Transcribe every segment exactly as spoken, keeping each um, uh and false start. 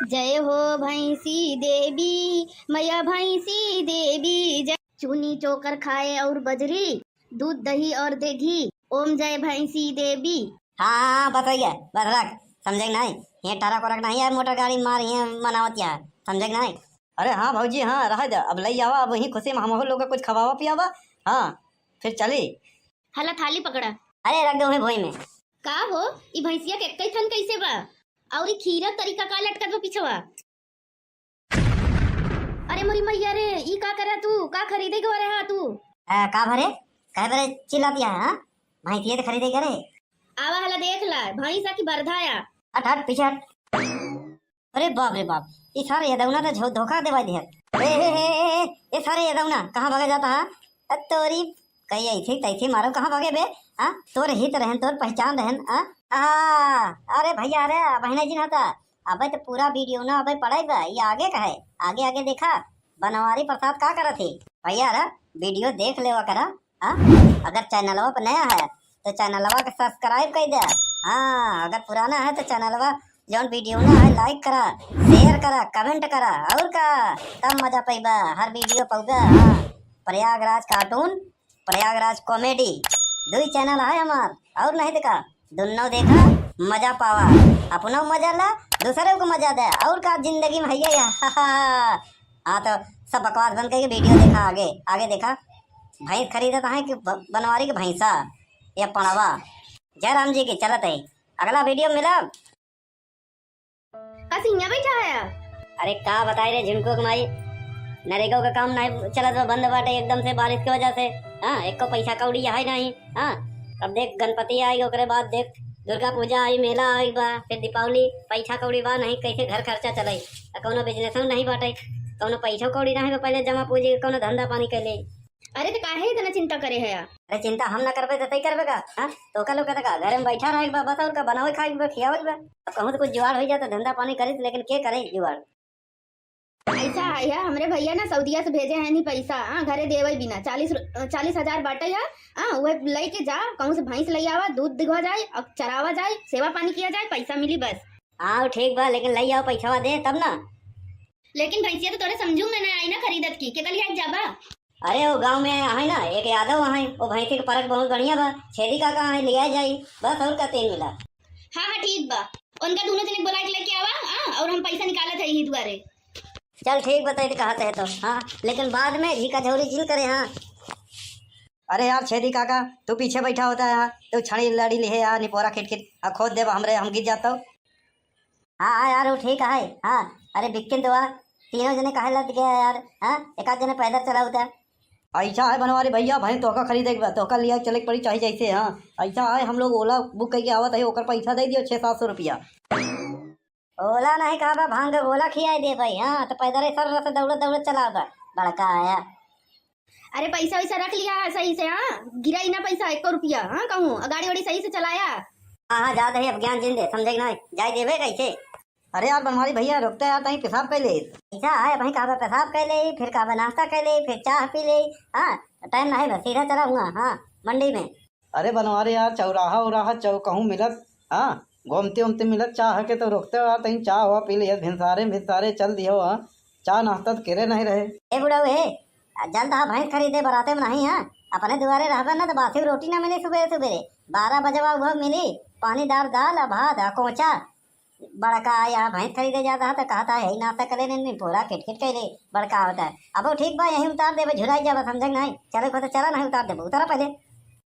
जय हो भैंसी देवी, मैया भैंसी देवी जय। चूनी चोकर खाए और बजरी, दूध दही और देघी, ओम जय भैंसी देवी। हाँ, हाँ, बस हो गया, बस रख, समझे कि नहीं? ये ट्रक वरक नहीं है, मोटर गाड़ी मार ये मनावत या, समझे कि नहीं? अरे हाँ भौजी, हाँ, रह दे, अब लई आवा, अब वही खुशी में हमहू लोग के कुछ खवावा पियावा। हाँ, फिर चली। हला थाली पकड़ा। अरे रख दे वही भोई में। का हो, ई भैंसिया के एक्कै थन कैसे बा? और ई खीरा तरीका का लटकत बा पिछवा? अरे मोरी मैया रे, ई का करा तू? का खरीदे के बारे हा तू? आ, का भरे? काहे बरे चिल्लाती है, हाँ? भैंसिया तो खरीदे करे। आवा हला देख ला, भैंसा की बरधाया। हट, हट, पीछे हट। अरे बाप रे बाप, ई सारे यदौना तो झो-, धोखा देवा दिया। ए, ए, ए, ए, ए, ए सारे यदौना, कहाँ भागा जाता है? अ, तोरी, कही ऐसे तैसे मारो, कहाँ भागे बे? हाँ, तोर हित रहन, तोर पहचान रहन, हाँ? आ, अरे भैया, अरे बहना जी ना था, अबे तो पूरा वीडियो ना अबे पड़े बा, ये आगे का है, आगे आगे देखा, बनवारी प्रसाद का करत है? भैया रे, वीडियो देख लेवा करा, हाँ? अगर चैनलवा पर नया है तो चैनलवा के सब्सक्राइब कर दे। हाँ, अगर पुराना है तो चैनलवा जौन वीडियो ना है लाइक करा, शेयर करा, कमेंट करा, और का, तब मजा पैबा, हर वीडियो पौबा। हाँ, प्रयागराज कार्टून, प्रयागराज कॉमेडी, दुई चैनल है हमार, और नहीं देखा, दुन्नो देखा, मजा पावा, अपनो मजा ला, दूसरे को मजा दे, और का जिंदगी में है ये। हाँ, तो सब बकवास बंद करके वीडियो देखा, आगे आगे देखा। भैंस खरीदत है कि ब-, बनवारी के भैंसा या पड़वा? जय राम जी की, चलत है, अगला वीडियो मिला। का सिंहिया बैठा है? अरे का बताई रे झुनको के माई, नरेगा का काम नहीं चलत बा, बंद बाटे एकदम से बारिश के वजह से। हाँ, एको पैसा कौड़ी है नहीं। हाँ, अब देख गणपति आई, ओकरे बाद देख दुर्गा पूजा आई, मेला आई बा, फिर दीपावली, पैसा कौड़ी बा नहीं, कैसे घर खर्चा चलाई? आ कौनो बिजनेस नहीं बाटे, कौनो पैसा कौड़ी नहीं बा, पहले जमा पूंजी कौनो धंधा पानी कर ले। अरे तो काहे इतना चिंता करे है यार? अरे चिंता हम ना करबे तो तई करबे का? हाँ? तो ओका लोग कहता का? घरे में बैठा रहे बा, बस और का, बनावे खाए बा, खियावे बा। अब कहूँ तो कुछ जुगाड़ हो जाए तो धंधा पानी करी, लेकिन के करे जुगाड़? ऐसा है यार, हमरे भैया ना सऊदिया से भेजे हैं नहीं पैसा, हाँ, घरे देवे बिना। चालीस रु-, चालीस हजार बाटे है, हाँ, वह लेके जा, कहूँ से भैंस ले आवा, दूध दिघवा जाए और चरावा जाए, सेवा पानी किया जाए, पैसा मिली बस। हाँ ठीक बा, लेकिन ले आओ पैसा दे तब ना। लेकिन भैंसिया तो तोरे समझू में ना आई ना खरीदत की, के कल जाबा? अरे, वो गाँव में है ना, एक यादव है, वो भैंसी के परख बहुत बढ़िया बा, छेदी काका है, लिया जाई, बस और का तीन मिला। हाँ, हाँ, ठीक बा, उनका दोनों जने के बुला के लेके आवा, हाँ, और हम पैसा निकालत है यही दुआरे। चल, ठीक बा, तै कहत है तो, हाँ, लेकिन बाद में झीका झौरी जिन करे, हाँ। अरे यार, छेदी काका, तू पीछे बैठा होता है, हाँ, तू छड़ी लड़ी लिहे, हाँ, निपोरा खिटखिट, आ, खोद देबा हमरे, हम गिर जाता। हाँ, हाँ यार, वो ठीक है। हाँ, अरे बिक्किन तो आ, तीनों जने काहे लद गया यार? हाँ, एक आध जने पैदल चला होता। ऐसा है बनवारी भैया, भाई तोहका खरीदे के बा, तोहका लिया चले के पड़ी चाहे जैसे। हाँ, ऐसा है, हम लोग ओला बुक करके आवत है, ओकर पैसा दे दियो छः सात सौ रुपया। ओला नहीं कहा बा, भांग के गोला खियाए दे भाई। हाँ, तो पैदल ही सर से दौड़त दौड़त चला बा, बड़का आया। अरे पैसा वैसा रख लिया है सही से, हाँ, गिराई ना पैसा एको रुपया, हाँ, कहूँ गाड़ी वाड़ी सही से चलाया। हाँ, हाँ, जात है, अब ज्ञान जिन दे, समझे कि नहीं, जाए देवे कैसे? अरे यार बनवारी भैया, रुकता यार, तहीं पेशाब कर ले। ऐसा है, वहीं कहबा पेशाब कर ले, फिर कहबा नाश्ता कर ले, फिर चाह पी ले। हाँ, टाइम नहीं बस, सीधा चला हुआ, हाँ, मंडी में। अरे बनवारी यार, चौराहा उराहा चौ कहूँ मिलत, हाँ, घूमते उमते मिलत, चाह के तो रुकते हो यार, तहीं चाह हुआ पी ले, भिनसारे भिनसारे चल दियो, हाँ, चाह नाश्ता तो केरे नहीं रहे। ए बुढ़ऊ हे, जल्द हा भैंस खरीदे बराते में नहीं है, अपने दुआरे रहबे ना तो बासी रोटी ना मिली सुबेरे सुबेरे, बारह बजवा उहो मिली, पानी दार दाल आ भात आ कोचा। बड़का आया भैंस खरीदे जाता है तो कहता है, "यही नाश्ता करे नहीं, नहीं, पूरा किटकिट कैले।" बड़का होता है, "अब वो ठीक बा, यहीं उतार देबे, झुराई जाबा, समझे कि नहीं? चले को तो चला नहीं, उतार देबे, उतारा पहले।"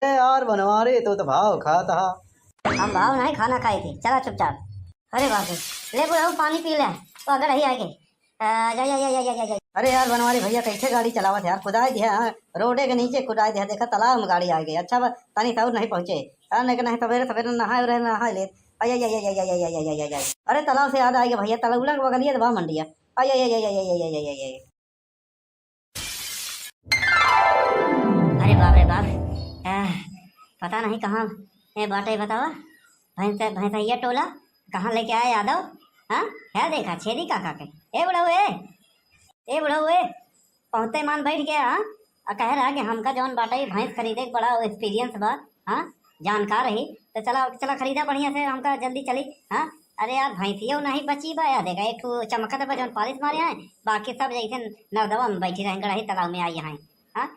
ए यार बनवारी, तू तो भाव खाता हा। हम भाव नहीं खाना खाए थे, चला चुपचाप। अरे बाप रे, ले बुढ़ऊ पानी पी ले, तो अगर यही आगे। आ, जा, जा, जा। अरे यार बनवारी भैया, कैसे गाड़ी चलावत है यार, कुदाई दिया, हाँ, रोडे के नीचे कुदाई दिया, देखा तालाब में गाड़ी आ गई। अच्छा बा, तनी तौर नहीं पहुँचे, हाँ, नहीं, नहीं, सवेरे सवेरे नहाए रहे, नहाए ले। अय, अय, अय। अरे तालाब से याद आ गया भैया, तालाब उलंग बगलिए तो बा मंडिया। अय, अय, अय। अरे बाप रे बाप, आह, पता नहीं कहाँ ए बाटे बतावा, भैंस, भैंसैया टोला कहाँ लेके आए यादव? हाँ, है देखा छेदी काका के। ए बुढ़ऊ ए, ए बुढ़ऊ ए, पहुँचते मान बैठ गया, हाँ, आ कहे रहा कि हमका जौन बाटे भैंस खरीदे के बड़ा एक्सपीरियंस बा, हाँ, जानकार ही, तो चला, चला खरीदा बढ़िया से, हमका जल्दी चली, हाँ, अरे यार, भैंसियो नहीं बची बा यार, देखा एक ठो चमकत बा जौन पालिश मारे हैं, बाकी सब जैसे नर्दवा में बैठी रहे, गड़ही तालाब में आई हैं। हाँ,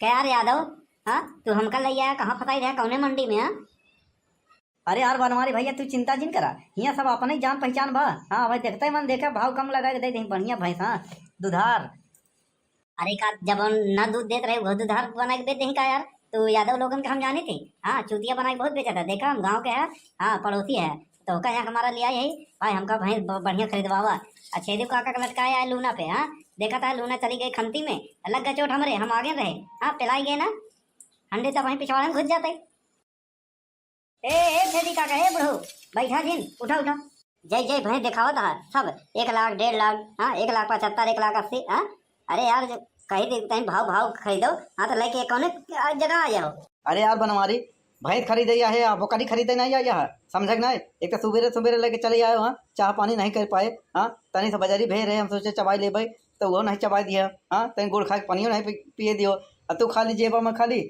क्या यार यादव, हाँ, तू हमका ले आया, कहाँ फंसाई रहा, कौने मंडी में, हाँ? अरे यार बनवारी भैया, तू चिंता जिन करा, हियाँ सब अपने ही जान पहचान बा। हाँ, भाई देखते ही मन देखा, भाव कम लगा के दे दे, बढ़िया भैंस, हाँ, दुधार। अरे का जब हम ना दूध देत रहे, वो दुधार बना के बेच देही का यार? तू यादव लोगन का हम जानी थी, हाँ, चूतिया बना के बहुत बेचा था, देखा हम गाँव के है, हाँ, पड़ोसी है, तो का यहाँ हमारा लिया यही भाई, हमका भैंस ब-, बढ़िया खरीदवावा। आ छेदू काका का लटकाया है लूना पे, हाँ, देखा था लूना चली गई खंती में, लग गया चोट हमरे, हम आगे रहे, हाँ, पिलाई गए ना, हंडी तब वहीं पिछवाड़े में घुस जाते। ए, ए, छेदी काका, ए, बुढ़ऊ, बैठा जिन, उठा, उठा। जय, जय, भैंस देखावत हा, सब, एक लाख, डेढ़ लाख, हाँ, एक लाख पचहत्तर, एक लाख अस्सी, हाँ। अरे यार, जो कही थी, कहीं भाव, भाव खरीदो, हाँ, तो लेके कौने, आ, जगह आया हो? अरे यार बनवारी, भैंस खरीदे या है, आप बोकरी खरीदे नहीं आया है, समझे कि नहीं? एक तो सुबेरे, सुबेरे लेके चले आए हो, हाँ, चाह पानी नहीं कर पाए, हाँ, तनी से बजारी भेज रहे, हम सोचे चबाई लेबे, तो वो नहीं चबाई दिया, हाँ, तनी गुड़ खा के पानियो नहीं पी-, पिए दियो, अब तू खाली जेबा में खाली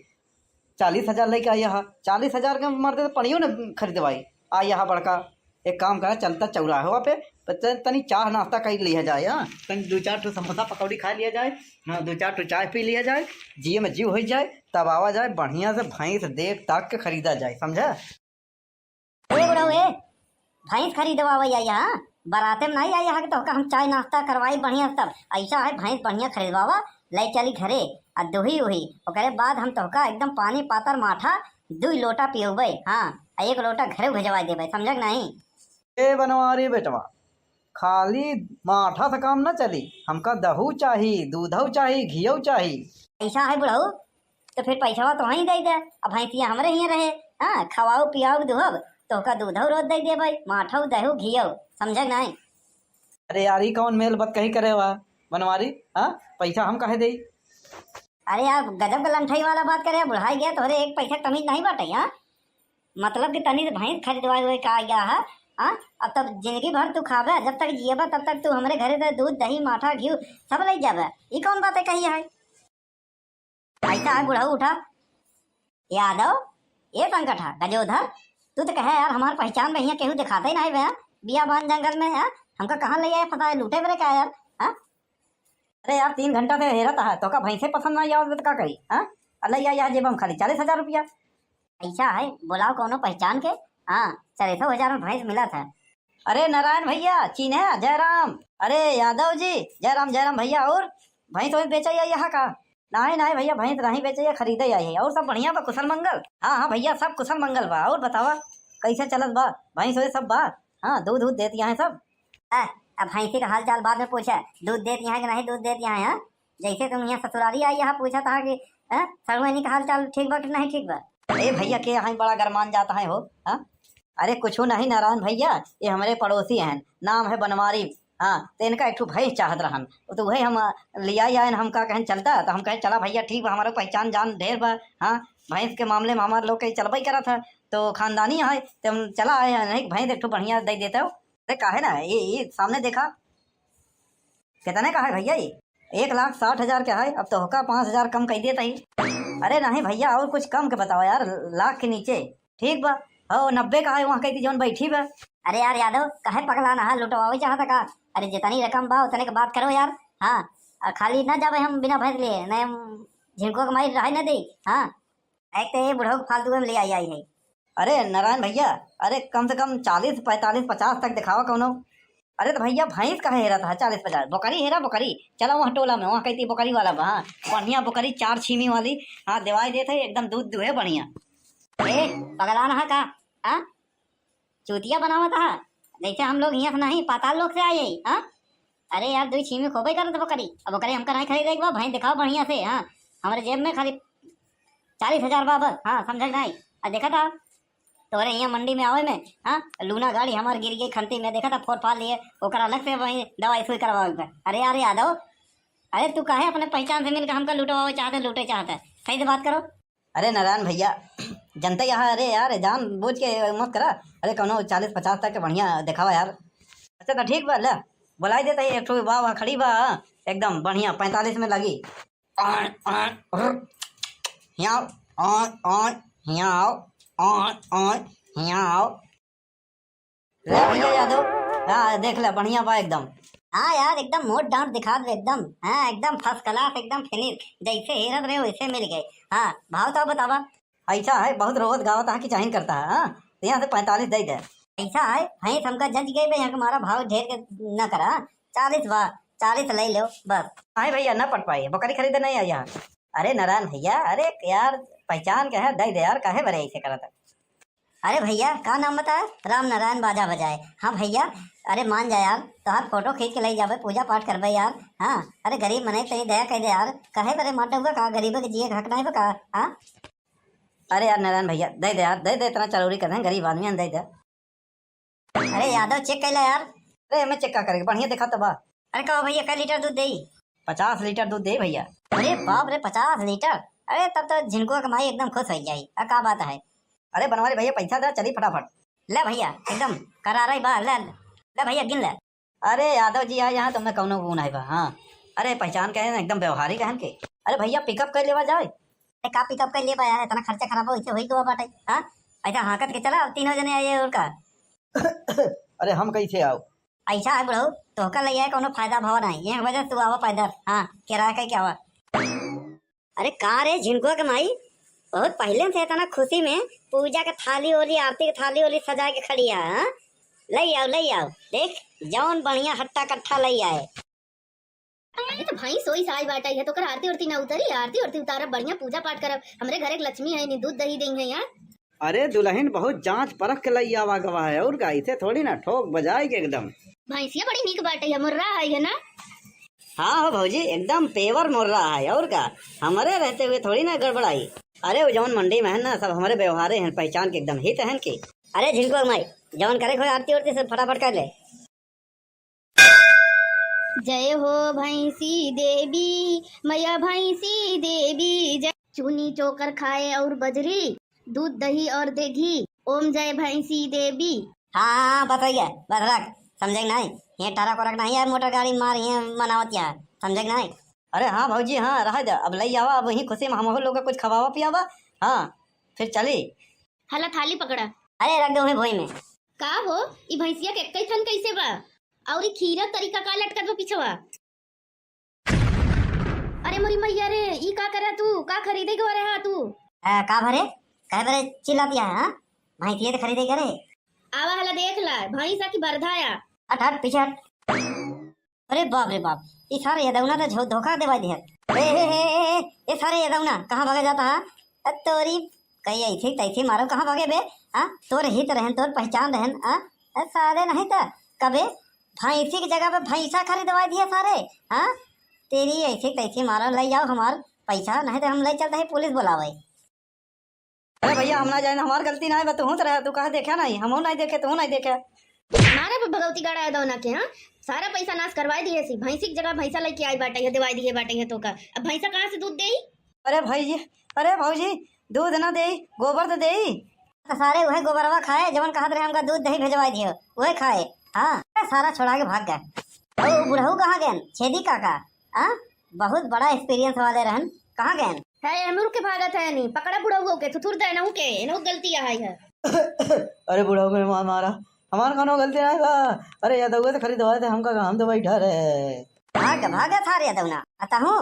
चालीस हजार लेके आया हा, चालीस हजार के मरते तो पनियो न खरीदवाई। आया हा बड़का, एक काम करा, चलता चौराहवा पे, तो त-, तनी चाह नाश्ता कर लिया जाए, हाँ? तनी दो चार ठो समोसा पकौड़ी खा लिया जाए, हाँ, दो चार ठो चाय पी लिया जाए, जिए में जीव हो जाए, तब आवा जाए, बढ़िया से भैंस देख ताक के खरीदा जाए, समझा? ए बुढ़ऊ, ए, भैंस खरीदवावे आई हा, बराते में नहीं आई हा कि तोहका हम चाय नाश्ता करवाई बढ़िया से तब। ऐसा है, भैंस बढ़िया खरीदवावा, ले चली घरे, आ दुही उही, ओकरे बाद हम तोहका एकदम पानी पातर माठा दुई लोटा पियउबे, हाँ, आ एक लोटा घरे भेजवाई देबे, समझा कि नहीं? ए बनवारी बेटवा, खाली माठा से काम न चली, हमका दहू चाही, दूधऊ चाही, घियऊ चाही। ऐसा है बुढ़ऊ, तो फिर पैसवा तोहई दे दे, अब भैंसिया हमरे हियाँ रहे, हाँ, खवाऊ पियाऊ दुहब, तोहका दूधऊ रोज दे देबे, माठऊ दहू घियऊ, समझे नहीं? अरे यार, ई कौन मेल बतकही करे हुआ बनवारी, हाँ, पैसा हम काहे देई? अरे यार, गजब के लंठई वाला बात करे, बुढ़ाई गया, तोहरे एक पैसा के तमीज नहीं बाटे, हाँ? मतलब कि तनी से भैंस खरीदवाए हुए का गया है, हाँ? अब तब जिंदगी भर तू खाबे, जब तक जियबा तब तक तू हमरे घरे से दूध, दही, माठा, घी सब ले जाबे। ई कौन बातें कही है? ऐसा है बुढ़ऊ उठा। यादव, ए संकठा, गजोधर, तू तो कहे यार हमार पहचान में हियाँ केहू दिखाते ही नहीं बे, हाँ? बियाबान जंगल में, हाँ? हमका कहाँ ले आए पता है, लूटे बरे का यार, हाँ? अरे यार, तीन घंटा से हेरत है, तोका भैंसे पसंद नहीं आवत तो का करी, हाँ? अल्लाह या, या जेब में खाली चालीस हजार रुपया। ऐसा है, बुलाओ कौनो पहचान के। हाँ, चालीसों हजार में भैंस मिला था। अरे नारायण भैया, चीन्हे जयराम, अरे यादव जी, जयराम, जयराम भैया, और भैंस वैंस बेचा या यहाँ का? नहीं, नहीं भैया, भैंस नहीं बेचे, या खरीदे आई है। और सब बढ़िया बा, कुशल मंगल? हाँ, हाँ भैया, सब कुशल मंगल बा। और बतावा, कैसे चलत बा? भैंस वैंस सब बा? हाँ, दूध, दूध देत यहाँ सब? आ, अब भैंसी का हाल चाल बाद में पूछे, दूध देत यहाँ कि नहीं दूध देत यहाँ, हाँ? जैसे तुम यहाँ ससुरारी आई, यहाँ पूछा था कि, हाँ, सड़ुआनी का हाल चाल ठीक बा कि नहीं ठीक बा? ए भैया, के यहाँ बड़ा गरमान जाता है हो, हाँ? अरे कुछू नहीं नारायण भैया, ये हमरे पड़ोसी हैं, नाम है बनवारी। हाँ, तो इनका एक ठो भैंस चाहत रहन, तो वही हम, अ, लिया आयन, हम का कहन चलता, तो हम कहे चला भैया ठीक बा, हमारे पहचान जान ढेर बा। हाँ, भैंस के मामले में हमारे लोग के चलबे करा था, तो खानदानी है, तो हम चला आए हैं, नहीं भैंस एक ठो बढ़िया दे देता हो। अरे काहे ना, ये, ये सामने देखा, कितने का है भैया ये? एक लाख साठ हजार का है, अब तोहका पाँच हजार कम कर देता ही। अरे नहीं भैया, और कुछ कम के बताओ यार, लाख के नीचे। ठीक बा, हो नब्बे का है, वहाँ कहती जौन बैठी बा। अरे यार यादव, काहे पगला ना है, लुटवावे चाहता का? अरे जितनी रकम बा उतने के बात करो यार। हाँ, आ खाली ना जावे हम बिना भैंस लिए, नहीं हम झिनको के मारी रहे ना दे। हाँ, एक तो ये बुढ़ऊ के फालतू में ले आई, आई है। अरे नारायण भैया, अरे कम से कम चालीस, पैंतालीस, पचास तक दिखावा कौनो। अरे तो भैया भैंस काहे हेरा था चालीस पचास? बोकरी हेरा, बोकरी। चला वहाँ टोला में, वहाँ कहती बोकरी वाला बा, हाँ, बढ़िया बोकरी, चार छीमी वाली, हाँ, देवाई देत है, एकदम दूध दुहे बढ़िया। ए, पगलान है का? हाँ? चूतिया बनावत हा, जैसे हम लोग हियाँ से नहीं, पाताल लोक से आए ही, हाँ? अरे यार, दुई छीमी खोबे करत बकरी। अब ओकरे हमका नहीं खरीदे के बा, भैंस दिखाओ बढ़िया से, हाँ? हमरे जेब में खाली चालीस हजार बा बस, हाँ, समझे के नहीं? आ देखा था, तोरे हियाँ मंडी में आवे में, हाँ? लूना गाड़ी हमार गिर गई खंती में, देखा था, फोर फाल लिए, ओकर अलग से वहीं दवाई सुई करवावे के बा। अरे यार यादव, अरे तू काहे अपने पहचान से मिलकर हमका लुटवावे चाहते, लूटे चाहते? सही से बात करो। अरे नारायण भैया, जनते यहाँ, अरे यार, जान बूझ के मत करा। अरे कौनो चालीस पचास तक के बढ़िया देखावा यार। अच्छा तो ठीक बा, ले, बुलाई देता ही, एक ठो बा वहाँ खड़ी बा, एकदम बढ़िया, पैंतालीस में लगी। आय, आय, हुर। हियाँ आओ, आय, आय, हियाँ आओ, आय, आय, हियाँ आओ। ले भैया यादव, हाँ, देख ले, बढ़िया बा एकदम। हाँ यार, एकदम मोट डांट दिखात बे एकदम। हाँ, एकदम first class, एकदम finish। जैसे हेरत रहे वैसे मिल गए। हाँ, भाव तो बतावा। ऐसा है, बहुत रोवत गावत है कि चाहिन करता है, हाँ? तो यहाँ से पैंतालीस दे दे। ऐसा है, भैंस हमका जच गई बे, यहाँ के मारा भाव ढेर के न करा। चालीस बा, चालीस ले लो बस। नहीं भैया, न पट पाई, बकरी खरीदे नहीं आया। अरे नारायण भैया, अरे यार, पहचान के है, दे दे यार, काहे बरे ऐसे करत है? अरे भैया, का नाम बताया? राम नारायण बाजा बजाए। हाँ भैया, अरे मान जा यार, तोहार फोटो खींच के ले जाबे, पूजा पाठ करबे यार। हाँ, अरे गरीब मने, तनी दया कर दे यार, काहे बरे मार डउबा का? गरीब के जिए के हक नहीं बा का? हाँ, अरे यार नारायण भैया, दे दे यार, दे दे, इतना जरूरी कर दे, गरीब आदमी है, दे दे। अरे यादव, check कर ले यार। अरे, एमे check का करेके, बढ़िया देखा तो बा। अरे कहो भैया, कै लीटर दूध देई? पचास लीटर दूध देई भैया। अरे बाप रे, पचास लीटर! अरे तब तो झिनकुआ के माई एकदम खुश हो जाई। आ का बात है? अरे बनवारी भैया, पैसा दे, चली फटाफट। ले भैया, एकदम करारा ही बा, ले, ले भैया, गिन ले। अरे यादव जी, आ यहाँ तुमने कौनो गुण है बा, हाँ। अरे पहचान के है ना, एकदम व्यवहारिक है के। अरे भैया, pickup कर लेवा जाए। अरे का pickup कर लेबा यार, इतना खर्चा खराब हो, इसे होई के बाटे, हाँ? ऐसा हाँकत के चला, अब तीनों जने आइए और का। अरे हम कैसे आओ? ऐसा है बुढ़ऊ, तोहका ले आए कोनो फायदा भाव नहीं, ये वजह से तू आवा पैदल, हाँ, किराया का क्या हुआ? अरे का रे झिनकुआ के माई, बहुत पहले से इतना खुशी में पूजा के थाली ओली, आरती के थाली ओली सजा के खड़ी है, हाँ? ले आओ, ले आओ, देख जौन बढ़िया हट्टा कट्ठा ले आए। अरे तो भाई सोई साई बाटा है, तो कर आरती उरती ना उतरी, आरती उरती उतारब, बढ़िया पूजा पाठ करब, हमरे घर एक लक्ष्मी है, नी दूध दही देई है यार। अरे दुल्हन बहुत जांच परख के लई आवा गवा है, और का, इसे थोड़ी ना ठोक बजाए के एकदम। भैंसिया बड़ी नीक बाटे है, मुर्रा है, है ना? हाँ हो भौजी, एकदम पेवर मुर्रा है, और का, हमरे रहते हुए थोड़ी ना गड़बड़ाई। अरे वो जौन मंडी में है ना, सब हमरे व्यवहारे हैं, पहचान के एकदम हित हैं के। अरे झिनकुआ माई, जौन करे हो आरती उरती सब फटाफट कर ले। जय हो भैंसी देवी, मैया भैंसी देवी जय। चूनी चोकर खाए और बजरी, दूध दही और देघी, ओम जय भैंसी देवी। हाँ, हाँ, बस हो गया, बस रख, समझे कि नहीं? ये टरक वरक नहीं है, मोटर गाड़ी मार, ये मनावत या, समझे कि नहीं? अरे हाँ भौजी, हाँ, रह जा, अब लई आवा, अब वही खुशी में हम लोग का कुछ खवावा पियावा, हाँ, फिर चली। हला थाली पकड़ा। अरे रख दो वहीं भोई में। का हो, ई भैंसिया के एक्कै थन कैसे बा? और ई खीरा तरीका का लटकत बा पिछवा? अरे मोरी मैया रे, ई का करे तू? का खरीदे के रहे हा तू? ए, का भरे? काहे भरे चिल्लाती है, हाँ? भैंसिया तो खरीदे के रहे। आवा हला देख ला, भैंसा की बरधाया। हट, हट, पीछे हट। अरे बाप रे बाप, ई सारे यदौना तो झो-, धोखा देवाई दिहत। ए, ए, ए, ए, ए, ए सारे यदौना, कहाँ भागे जाता है? ए, तोरी, कहीं ऐसे तैसे मारो, कहाँ भागे बे? हाँ, तोर हित रहन, तोर पहचान रहन, हाँ? ए, सारे नहीं तो कबे भैंसी की जगह पे भैंसा खरीदवाई दिया सारे, हाँ? तेरी ऐसे तैसे मारो, ले जाओ हमार पैसा, नहीं तो हम ले चलते हैं पुलिस बुलावे। अरे भैया, हम ना जाए, हमार गलती ना है, बस तू तो रहे, तू कहा देखे नहीं, हम नहीं देखे, तू नहीं देखे। मारे पे भगवती गड़ा है दौना के, हाँ? सारा पैसा नाश करवाई दिए सी, भैंसी की जगह भैंसा लेके आई बाटे है, दिवाई दिए बाटे है तो का। अब भैंसा कहाँ से दूध देई? अरे भाई जी, अरे भौजी, दूध ना देई, गोबर तो देई। तो सारे वही गोबरवा खाए, जवन कहत रहे हमका दूध दही भेजवाई दियो, वही खाए। हाँ, सारा छोड़ा के भाग गए। ओ बुढ़ऊ कहाँ गए? छेदी काका, हाँ? बहुत बड़ा experience वाले रहन, कहाँ गए? है, एमे रुक के भागत है नी, पकड़ा बुढ़ऊ के, थुथुर दे नहु के, एनहु गलती है, है। अरे बुढ़ऊ के मार मारा, हमार कोनो गलती नहीं बा। अरे यादव से खरीदवाए थे हमका, हम तो बैठा रहे। भाग, भाग सारे यादव ना, अतहु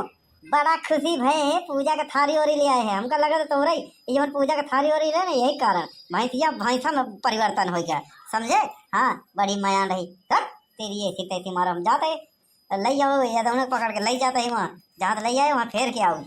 बड़ा खुशी भए है, पूजा के थारी ओरी ले आए हैं, हमका लगा तो तोरे ये जवन पूजा के थारी ओरी रहे ना, यही कारण भैंसिया भैंसा में परिवर्तन हो गया, समझे? हाँ, बड़ी मयान रही। तब तेरी ऐसी तैसी मारो, हम जाते हैं। ले जाओ, या तो उन्हें पकड़ के ले जाते हैं वहाँ, जहाँ से ले आए, वहाँ फेर के आओ।